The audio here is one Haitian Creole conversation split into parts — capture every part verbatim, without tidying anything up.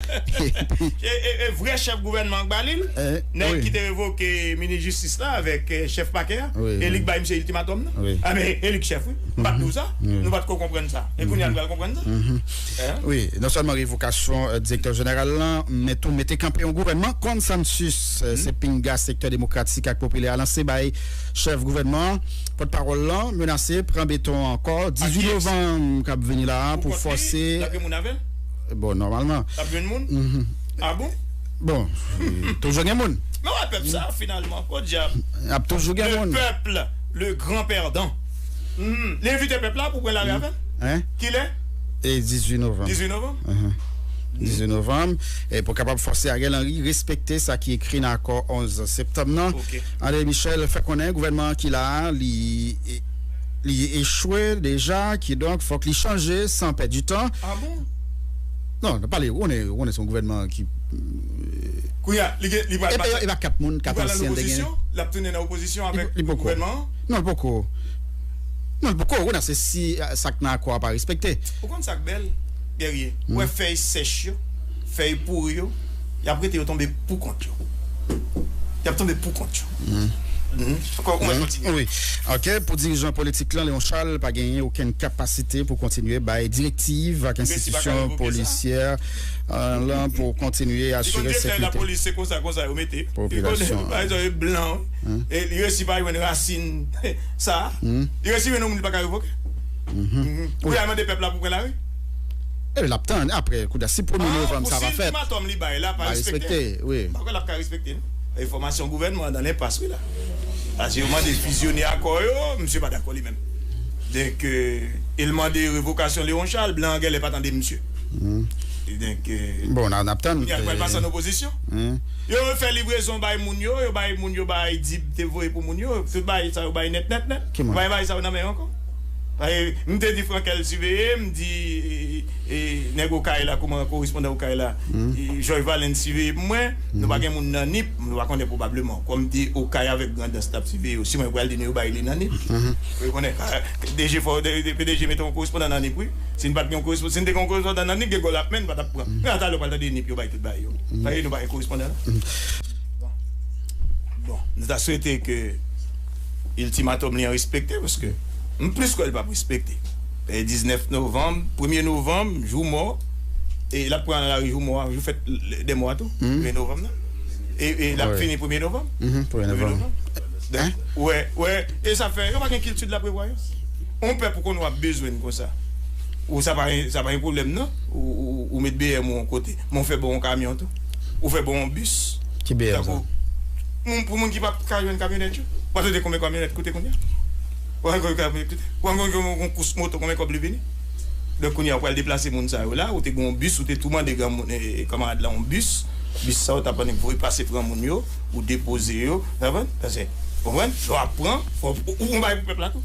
E, e, e vrè chèf gouvènman an k ba li l, nèg ki te revoke minis jistis la avèk eh, chèf pakè a, e li k bay misye iltimatòm nan. A men, e li k chèf, wi. M pa t di w sa. Nou pa t ko konprann sa. E kounye a nou pral konprann sa. Wi, non sèlman revokasyon eh, direktè jeneral lan, men tou mete kanpe yon gouvènman konsansis. Eh, se pinga sektè demokratik ak popilè a lanse bay chèf gouvènman an. Pòtpawòl lan menase pran beton ankò dizuit novanm k ap vini la a pou fòse. L ap gen moun avè l? Bon, nòmalman. L ap jwenn moun? A bon? Bon, toujou gen moun. Men wè pèp sa finalman, podyab. Ap toujou gen moun. Le peuple, le grand perdant. Hmm. Li envite pèp la pou pran lari avè l? Kilè? E dizuit novanm. Dizuit novanm? Dizuit novanm. E pou kapab fòse Ariel Henry respekte sa ki ekri nan akò onz septanm nan. André Michel fè konnen gouvènman an ki la a, li, li echwe deja, kidonk fòk li chanje san pèdi tan. A bon? Non, nou pale, ou konnen, ou konnen se yon gouvènman ki. Kounye a, li gen, li pral. E pa, e pa kat moun, kat ansyen te gen. Li pral nan opozisyon, l ap tounen nan opozisyon avèk gouvènman an? Non, li poko. Non, li poko. Ou konnen se si eh, sa k nan akò a pa respekte. Ou konn sa k bèl, Guerrier? Ou wè fèy sèch yo, fèy pouri yo, y ap rete yo tonbe pou kont yo. Y ap tonbe pou kont yo. Ankò, ou mèt kontinye. Wi. Ok, pou dirijan politik lan, Léon Charles pa genyen okenn kapasite pou kontinye bay direktiv ak enstitisyon polisyè eh, lan pou kontinye asire sekirite. Lapolis, se konsa, konsa yo mete. Popilasyon. Pa egzanp, e blan, e li resi pa jwenn rasin sa. Li resi jwenn yon moun li pa ka revoke. Pou y al mande pèp la pou pran lari. E l ap tann apre, kounye a, si premye novanm sa pa fèt. Si ultimatòm li bay la pa respekte, wi. M pa kwè l ap ka respekte, non. Enfòmasyon gouvènman an nan lenpas, wi, la. Paske yo mande fizyone akò yo, misye pa dakò li menm. Donk, eh, e l mande revokasyon Léon Charles, blan an genlè pa tande misye. Donk, eh, bon, n ap tann. Kounye a l pral pase an opozisyon. Yo fè livrezon bay moun yo, yo bay moun yo bay dib te voye pou moun yo, tout bagay sa yo bay nèt, nèt, nèt. Yo bay bagay sa yo nan men yo ankò. Paske m te di Frankel siveye, m di eh, nèg Okay la, kòman korespondan Okay la, eh, Joy Valens siveye pou mwen, nou pa gen moun nan nip, nou pa konnen pwobableman. Kòm m te Okay avèk Grandans t ap siveye yo, si mwen pral di nou yo bay li nan nip. Ou konnen, ah, P D G fò, P D G mete yon korespondan nan nip, wi. Si n pa t gen yon korespondan, si n te gen yon korespondan nan nip, gen gòl ap men, n pa t ap pran. Men atalè w pral tande nip yo bay tout bagay yo. Paske nou pa gen korespondan la. Bon, nou ta swete ke iltimatòm li an respekte, paske m plis kwè l p ap respekte. E diznèf novanm, premye novanm, jou mò, e l ap pran lari jou mò a, jou fèt dè mò a tou, premye novanm nan. E, e l ap fini premye novanm. Premye novanm. Donk, wè, wè, e sa fè, yo pa gen kilti de la prevwayans. On pèp ou konn w ap bezwen l konsa. Ou sa pa, sa pa yon pwoblèm, non. Ou, ou, ou met B M ou yon kote. Men ou fè bon yon kamyon tou. Ou fè bon yon bis. Ki B M sa? Tankou, moun, pou moun ki pa ka jwenn kamyonèt yo. Ou pa tande konbyen kamyonèt koute kounye a? Ou pa konn konbyen kamyonèt koute? Ou pa konn yon, yon kous moto, konbyen kòb li vini? Donk, kounye a, ou pral deplase moun sa yo la, ou te gen yon bis, ou te tou mande granmoun, eh, kanmarad la yon bis. Bis sa, ou t ap annik voye pase pran moun yo, ou depoze yo, ou konprann? Paske, ou konprann? Lè w ap pran, fò, ou, ou pran bagay pou pèp la tou.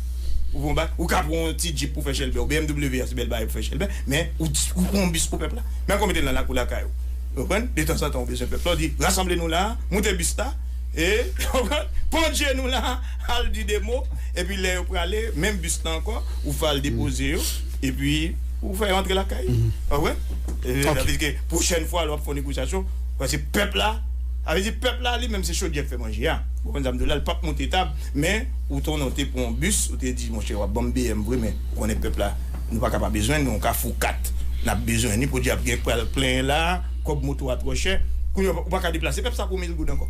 Ou pran bagay, ou ka pran yon ti djip pou fè chèlbè, ou B M W a, se bèl bagay pou fè chèlbè, men ou, ou pran yon bis pou pèp la. Men konbyen te nan lakou lakay ou. Ou konprann? Detanzantan, ou bezwen pèp la, ou di, rasanble nou la, moute bis la, e, ou konprann? Pandje nou la, al di de mo, epi lè yo prale, menm bis la ankò, ou fè al depoze yo, epi ou fè yo antre lakay yo. Ou konprann? E, sa vle di ke pwochèn fwa, lè w ap fè yon negosyasyon, paske pèp la, sa vle di pèp la, li menm se chodyè k fè manje a. Ou konprann sa m di w la, l p ap monte tab, men ou tounen, ou te pran yon bis, ou te di, monchè, w ap ban m B M vre, men ou konnen pèp la, nou pa ka pa bezwen, nou, yon Kafou kat, n ap bezwen ni, podyab gen k pral plenyen la, kòb moto a twò chè, kounye a, ou pa ka deplase pèp sa pou mil goud ankò.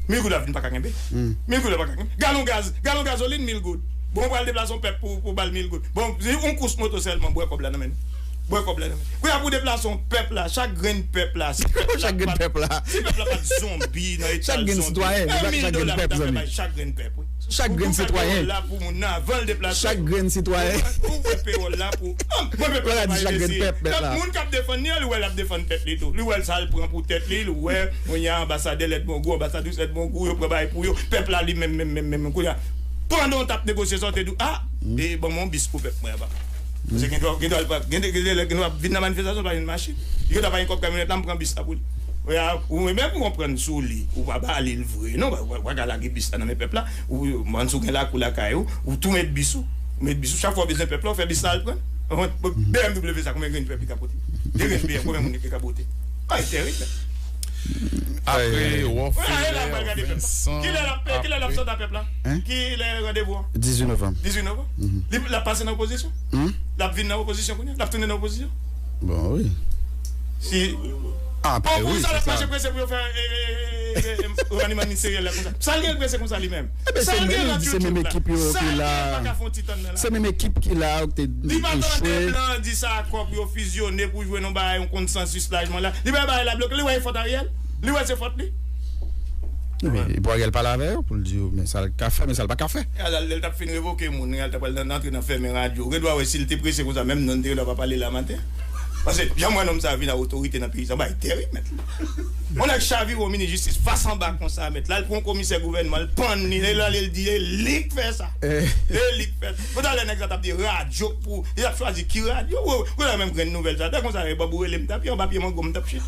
Mil goud la vin pa ka kenbe. Mil goud la pa ka kenbe. Galon gaz, galon gazolin, mil goud. Bon, ou pral deplase yon pèp pou, pou ba l mil goud. Bon, se yon kous moto sèlman, bwè kòb la nan men nou. Bwè kòb la nan men nou. Kounye a pou deplase yon pèp la, chak grenn pèp la, si pèp la pa t, si pèp la pa t zonbi nan eta l zonbi, en mil dola pou ta fè bay chak grenn pèp, wi. Chak grenn sitwayen. Ou tou fè pewòl la pou moun nan avan l deplase. Chak grenn sitwayen. Ou fè pewòl la pou, mwen pèp la pa enbesil. Donk, moun k ap defann li an, li wè l ap defann tèt li tou. Li wè sa l pran pou tèt li, li wè, kounye a, anbasadè Lèdmongou, anbasadris Lèdmongou, yo pran bagay pou yo. Pèp la, li menm, menm, menm, menm, kounye a. Pandan w t ap negosye sa, w te di, a, e ban mwen yon bis pou pèp mwen anba. Paske gen dwa, gen dwa, gen de, gen de lè, gen dwa vin nan manifestasyon, pa jwenn machin. Gen dwa pa gen kòb kamyonèt la, m pran bis la pou li. Ou menm ou konprann sou li, ou pa ba li l vre. Non, ou pa, ou pa ka lage bis la nan men pèp la. Ou, ou, ou gen lakou lakay ou, ou tou met bis ou. Ou met bis ou, chak fwa w bezwen pèp la, ou fè bis la al pran. Ou konprann? B M W sa, konbyen grenn pèp li ka pote? De grenn B M, konbyen moun li ka pote? Ay, tèrib. Apre, Wòfelè, Vincent, kilè l ap sot a pèp la? Kilè randevou an? Dizuit novanm. Dizuit novanm? Li l ap pase nan opozisyon? L ap vin nan opozisyon kounye a? L ap tounen nan opozisyon? Bon, wi. Si. Apre, wi, sa l ap mache prese pou yo fè ranniman ministeryèl la konsa. Sa l gen prese konsa li menm? Sa l gen nan YouTube la? Sa l gen pa ka fè yon ti tann nan la? Se menm ekip ki la, ki te echwe. Li pa tande blan di sa kòb yo fizyone pou jwenn yon bagay, yon konsansis lajman la. Li bay bagay la bloke, li wè e fòt Ariel. Li wè se fòt li. Wi, epi Ariel pale avè yo pou l di yo, men sa l ka fè, men sa l pa ka fè. Ariel, lè l t ap fin revoke moun, Ariel t ap pral nan, antre nan fèmen radyo. Ou gen dwa wè si l te prese konsa, menm non l te gen dwa pa pale la maten. Paske, jan m wè nonm sa vin a otorite nan peyi sa, bay tèrib, mèt. Yon nèg chavire yon minis jistis fas anba konsa, mèt. La, l pran komisè gouvènman, l pann li, l ale, l di, e li k fè sa. E li k fè sa. Pou talè, nèg sa t ap di radyo pou, li t ap chwazi ki radyo. Ou, ou la menm grenn nouvèl sa. Lè konsa, e bòb ou rele m t ap, anba pye mango m t ap chita.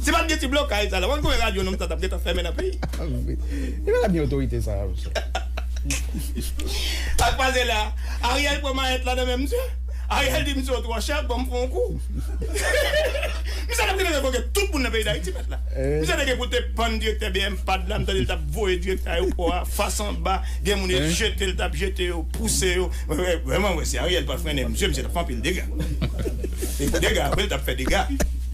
Si pa t gen ti blokaj sa la, w konn konbyen radyo nonm sa t ap gentan fèmen nan peyi? Li pa t ap gen otorite sa a, mesye. Sa k pase la? Ariel pran mayèt la nan men misye. Ariel di misye w twò chè, ban m fè yon kou. Misye t ap gentan revoke tout moun nan peyi Dayiti, mèt la. Misye te gen pou te pann direktè B M pad la, m tande l t ap voye direktè ayewopò a, fas anba, gen moun yo jete l, t ap jete yo, pouse yo. Vrèman, wè, si Ariel pa t frennen misye, misye t ap fè anpil dega. E dega, apre l t ap fè dega.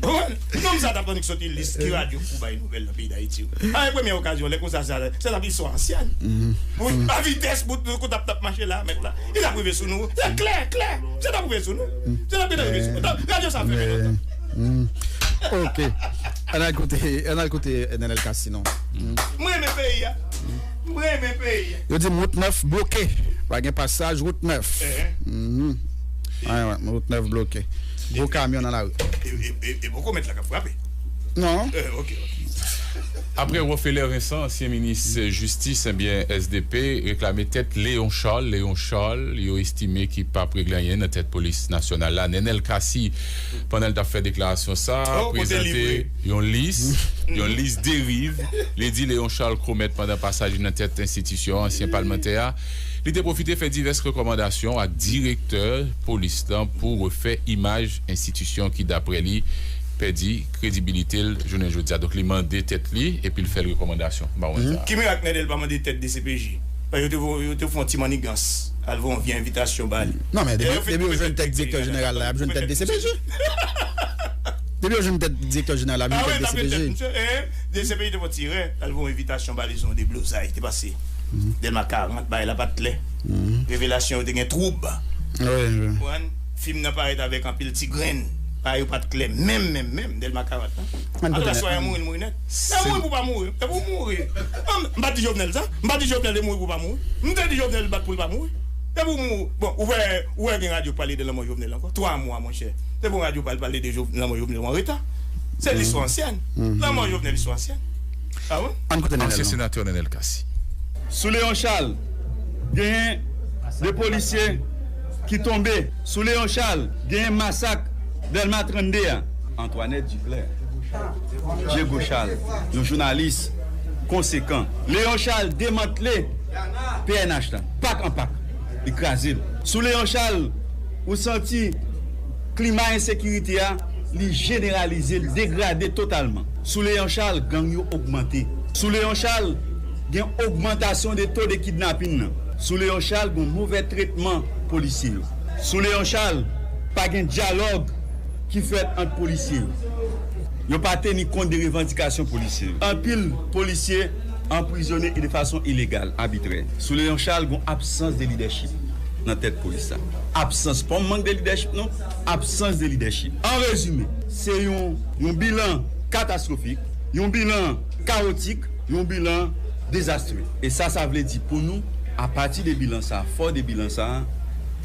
Nonm sa t ap annik soti lis ki radyo pou bay nouvèl nan peyi Dayiti. A, e premyè okazyon, lè konsa, sa, se t ap istwa ansyèn. Pou, a vitès, bout, kou t ap, t ap mache la, mèt la. Li t ap rive sou nou. Se klè, klè. Se t ap rive sou nou. Se t ap gentan rive sou nou. Donk, radyo sa fèmen lontan. Ok. Ann al koute, ann al koute Nenel Cassy non. M renmen peyi a. M renmen peyi a. Yo di m wout nèf bloke. Pa gen pasaj wout nèf. Wout nèf bloke. Gwo kamyon nan lari. E, e, e, e poko mèt la k ap frape. Non. Eh, ok, ok. Apre Wòfelè Vincent, ansyen minis jistis, ebyen, S D P, reklame tèt Léon Charles. Léon Charles, yo estime ki p ap regle anyen nan tèt polis nasyonal la. Nenel Cassy, pandan l t ap fè deklarasyon sa, prezante yon lis, yon lis deriv li di Léon Charles komèt pandan pasaj li nan tèt enstitisyon ansyen palmantè a. Li te pwofite fè divès rekòmandasyon ak direktè polis lan pou refè imaj enstitisyon ki, daprè li, pèdi kredibilite l jounen jodi a. Donk, li mande tèt li epi l fè l rekòmandasyon. Ba w sa. Ki mirak Nenel pa mande tèt D C P J? Paske yo te, yo te fè yon ti mannigans. Al voye yon vye envitasyon ba li. Non, men depi, depi yo jwenn tèt direktè jeneral la, y ap jwenn tèt D C P J. Depi yo jwenn tèt direktè jeneral la, ap jwenn tèt D C P J. D C P J te fè yon ti erè, al voye yon envitasyon ba li sou yon deblozay ki te pase. Dèlma karant, bagay la pa t klè. Revelasyon yo te gen twoub. Konprann? Fim nan parèt avèk anpil ti grenn. Bagay yo pa t klè menm, menm, menm. Dèlma karant lan. Antouka, swa y a mouri, l mouri nèt. Y a mouri pou pa mouri. E pou mouri. M pa t di Jovenel sa. M pa t di Jovenel te mouri pou pa mouri. M te di Jovenel bat pou l pa mouri. E pou mouri. Bon, ou wè, ou wè gen radyo k pale de lanmò Jovenel ankò? Twa mwa, monchè. Se pou radyo pral pale de Jovenel, lanmò Jovenel, ou an reta. Se listwa ansyèn. Lanmò Jovenel, listwa ansyèn. A wi? Ann koute Nenel. Ansyen senatè Nenel Cassy. Sou Léon Charles, genyen de polisye ki tonbe. Sou Léon Charles, genyen masak Dèlma trannde a. Antoinette Duclair, Diego Charles, yon jounalis konsekan. Léon Charles demantle P N H la, pak an pak. Li kraze l. Sou Léon Charles, ou santi klima ensekirite a, li jeneralize, li degrade totalman. Sou Léon Charles, gang yo ogmante. Sou Léon Charles, gen ogmantasyon de to de kidnapin nan. Sou Léon Charles, gen move tretman polisye yo. Sou Léon Charles, pa gen dyalòg ki fèt ant polisye yo. Yo pa teni kont de revandikasyon polisye yo. Anpil polisye anprizone e de fason ilegal, abitrè. Sou Léon Charles, gen absans de lidèchip nan tèt polis la. Absans, pa yon mank de lidèchip, non, absans de lidèchip. An rezime, se yon, yon bilan katastwofik, yon bilan kawotik, yon bilan dezastre. E sa, sa vle di pou nou, apati de bilan sa, fò de bilan sa,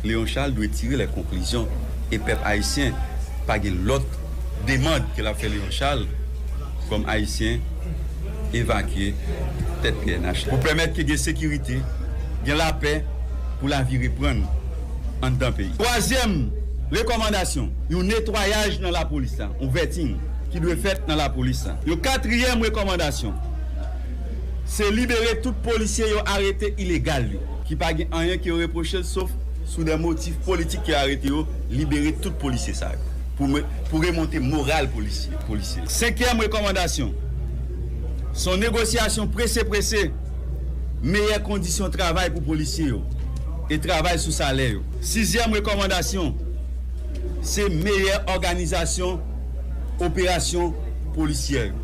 Léon Charles dwe tire les conclusions. E pèp ayisyen pa gen lòt demann ke l ap fè Léon Charles kòm ayisyen evakye tèt P N H la. Pou pèmèt ke gen sekirite, gen lapè, pou lavi reprann anndan peyi. Twazyèm rekòmandasyon, yon netwayaj nan lapolis la, yon vetting ki dwe fèt nan lapolis la. Yon katriyèm rekòmandasyon, se libere tout polisye yo arete ilegal yo, ki pa gen anyen ke yo repwoche l, sof sou de motif politik ke yo arete yo, libere tout polisye sa yo. pou, pou remonte moral polisye, polisye. Senkyèm rekòmandasyon, se yon negosyasyon prese prese, meyè kondisyon travay pou polisye yo e travay sou salè yo. Sizyèm rekòmandasyon, se meyè òganizasyon operasyon polisyè yo.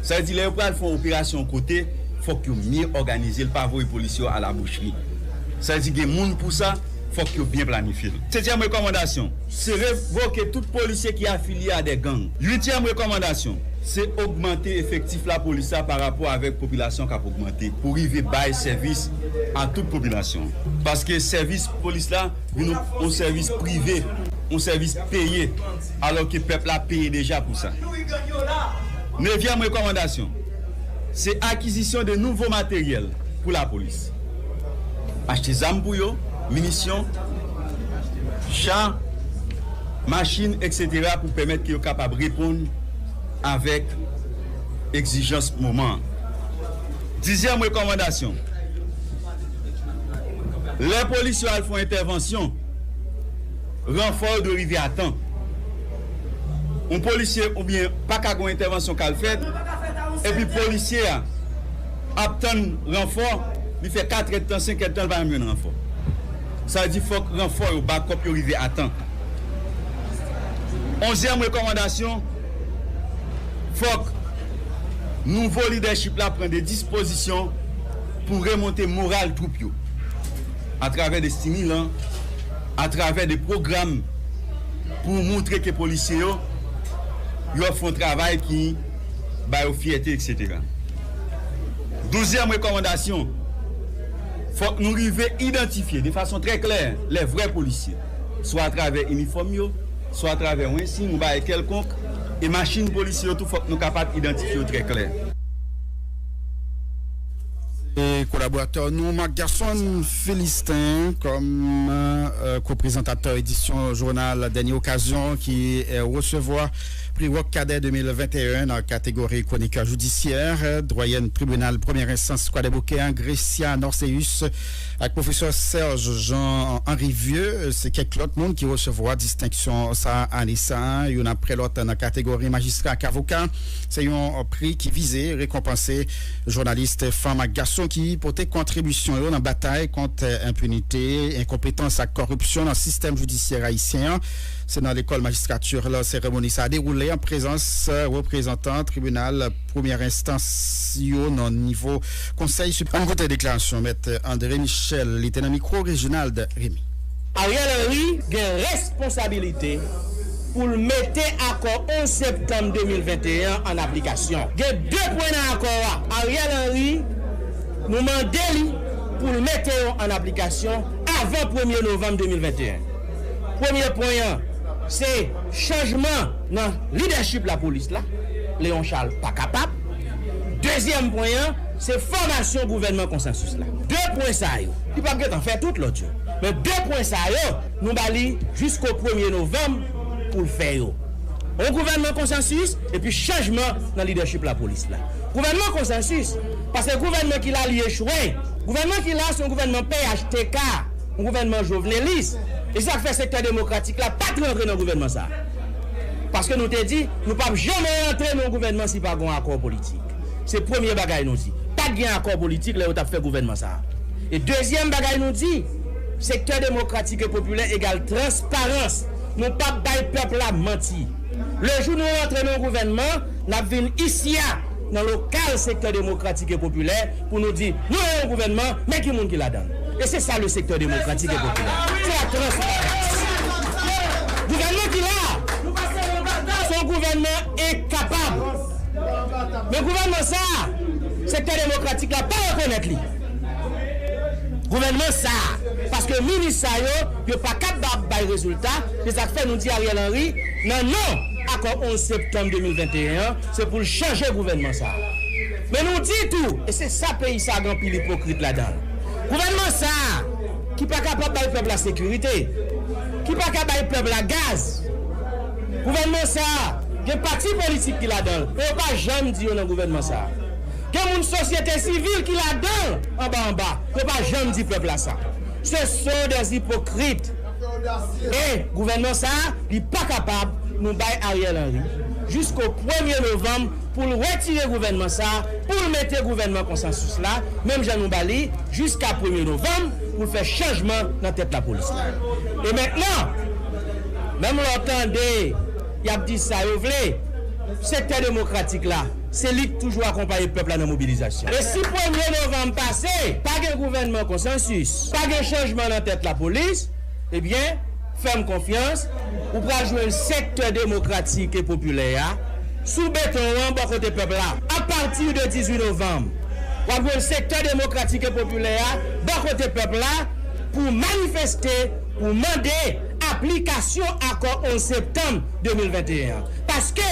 Sa vle di, lè yo pral fè yon operasyon kote, fòk yo mye òganize l, pa voye polisye yo alabouchri. Sa vle di, gen moun pou sa, fòk yo byen planifye l. Setyèm rekòmandasyon, se revoke tout polisye ki afilye a de gang. Uityèm rekòmandasyon, se ogmante efektif lapolis la pa rapò avèk popilasyon k ap ogmante pou rive bay sèvis a tout popilasyon. Paske sèvis polis la vin yon, yon sèvis prive, yon sèvis peye, alòske pèp la peye deja pou sa. Nevyèm rekòmandasyon, se akizisyon de nouvo materyèl pou lapolis. Achte zam pou yo, minisyon, cha, machin, etsetera, pou pèmèt ke yo kapab reponn avèk egzijans moman an. Dizyèm rekòmandasyon, lè polis yo al fè yon entèvansyon, ranfò yo dwe rive a tan. Yon polisye oubyen pa ka gen yon entèvansyon k al fèt, epi polisye a ap tann ranfò, li fè katrè tan, senkè tan, li pa janm jwenn ranfò. Sa vle di fòk ranfò yo, bakòp yo rive a tan. Onzyèm rekòmandasyon, fòk nouvo lidèchip la pran de dispozisyon pou remonte moral twoup yo atravè de stimilan, atravè de pwogram pou moutre ke polisye yo, yo ap fè yon travay ki ba yo fyète, etsetera. Douzyèm rekòmandasyon, fòk nou rive idantifye de fason trè klè lè vrè polisye, swa atravè inifòm yo, swa atravè yon ensiy, yon bagay kèlkonk, e machin polisye yo tou, fòk nou kapab idantifye yo trè klè. E kolaboratè nou, Marc Garçon Philistin, kòm, euh, koprezantatè edisyon jounal Dènye Okazyon ki, euh, resevwa pri Rock Cadet de mil venteyen nan kategori kwonikè jidisyè, dwayèn tribinal premyè enstans Kwadèboukè an, Grecia Norceus, ak pwofesè Serge Jean Henry Vieux, se kèk lòt moun ki resevwa distenksyon sa ane sa, youn apre lòt nan kategori majistra ak avoka. Se yon pri ki vize rekonpanse jounalis fanm ak gason ki pote kontribisyon yo nan batay kont enpinite, enkonpetans ak kòripsyon nan sistèm jidisyè ayisyen an. Se nan lekòl majistrati la seremoni sa a dewoule an prezans reprezantan tribinal premyè enstans yo nan nivo Konsèy Sip-, ann koute deklarasyon Mèt André Michel, li te nan mikwo Reginald Remy. Ariel Henry gen responsabilite pou l mete akò onz septanm de mil venteyen an an aplikasyon. Gen de pwen nan akò a. Ariel Henry, nou mande li pou l mete yo an aplikasyon avan premye novanm de mil venteyen. Premye pwen an, se chanjman nan lidèchip lapolis la. Léon Charles pa kapab. Dezyèm pwen an, se fòmasyon gouvènman konsansis la. De pwen sa yo, li p ap gentan fè tout lòt yo. Men de pwen sa yo, nou ba li jisko premye novanm pou l fè yo. Yon gouvènman konsansis, epi chanjman nan lidèchip lapolis la. Gouvènman konsansis, paske gouvènman ki la, li echwe. Gouvènman ki la, se yon gouvènman P H T K, yon gouvènman jovnelis. E se sa k fè sektè demokratik la pa t rantre nan gouvènman sa a. Paske nou te di, nou p ap janmen rantre nan yon gouvènman si pa gen yon akò politik. Se premye bagay nou di. Pa t gen akò politik lè yo t ap fè gouvènman sa a. E dezyèm bagay nou di, sektè demokratik e popilè egal transparans. Nou p ap bay pèp la manti. Lejou nou rantre nan yon gouvènman, n ap vin isi a, nan lokal sektè demokratik e popilè, pou nou di, nou nan yon gouvènman, men ki moun ki ladan l. E se sa le sektè demokratik e popilè. Se la transparans. Gouvènman ki la, se yon gouvènman enkapab. Men gouvènman sa a, sektè demokratik la pa rekonèt li. Gouvènman sa a, paske minis sa yo, yo pa kapab bay rezilta, se sa k fè nou di Ariel Henry, nan non akò onz septanm de mil venteyen an, se pou l chanje gouvènman sa a. Men nou di tou, e se sa peyi sa a gen anpil ipokrit ladan l. Gouvènman sa a, ki pa kapab bay pèp la sekirite, ki pa ka bay pèp la gaz, gouvènman sa a, gen pati politik ki ladan l, men yo pa janm di yo nan gouvènman sa a. Gen moun sosyete sivil ki ladan l anba anba, yo pa janm di pèp la sa. Ce sont des hypocrites. E gouvènman sa a, li pa kapab Nou bay Ariel Henry jisko premye novanm pou l retire gouvènman sa a, pou l mete gouvènman konsansis la, menm jan nou ba li jiska premye novanm pou l fè chanjman nan tèt lapolis la. E mentnan, menm lè w tande y ap di sa yo vle, sektè demokratik la, se li k toujou akonpaye pèp la nan mobilizasyon. E si premye novanm pase, pa gen gouvènman konsansis, pa gen chanjman nan tèt lapolis, ebyen, fè m konfyans, ou pral jwenn sektè demokratik e popilè a sou beton an bò kote pèp la. Apati de dizuit novanm, w ap jwenn sektè demokratik e popilè a bò kote pèp la pou manifeste, pou mande aplikasyon akò onz septanm de mil venteyen an. Paske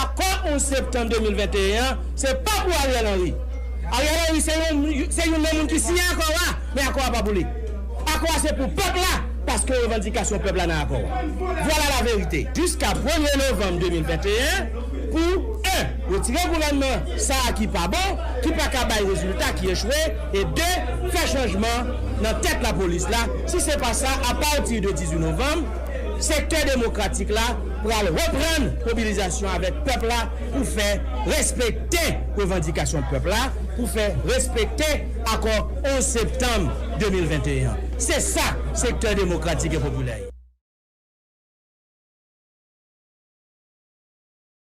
akò onz septanm de mil venteyen an, se pa pou Ariel Henry. Ariel Henry se yon, se youn nan moun ki siyen akò a, men akò a pa pou li. Akò a se pou pèp la, paske revandikasyon pèp la nan akò a. Vwala laverite. Jiska premye novanm de mil venteyen, pou, en, retire gouvènman sa a ki pa bon, ki pa ka bay rezilta, ki echwe, e de, fè chanjman nan tèt lapolis la. Si se pa sa, apati de dizuit novanm, sektè demokratik la pral reprann mobilizasyon avèk pèp la pou fè respekte revandikasyon pèp la, pou fè respekte akò onz septanm de mil venteyen an. Se sa sektè demokratik e popilè ye.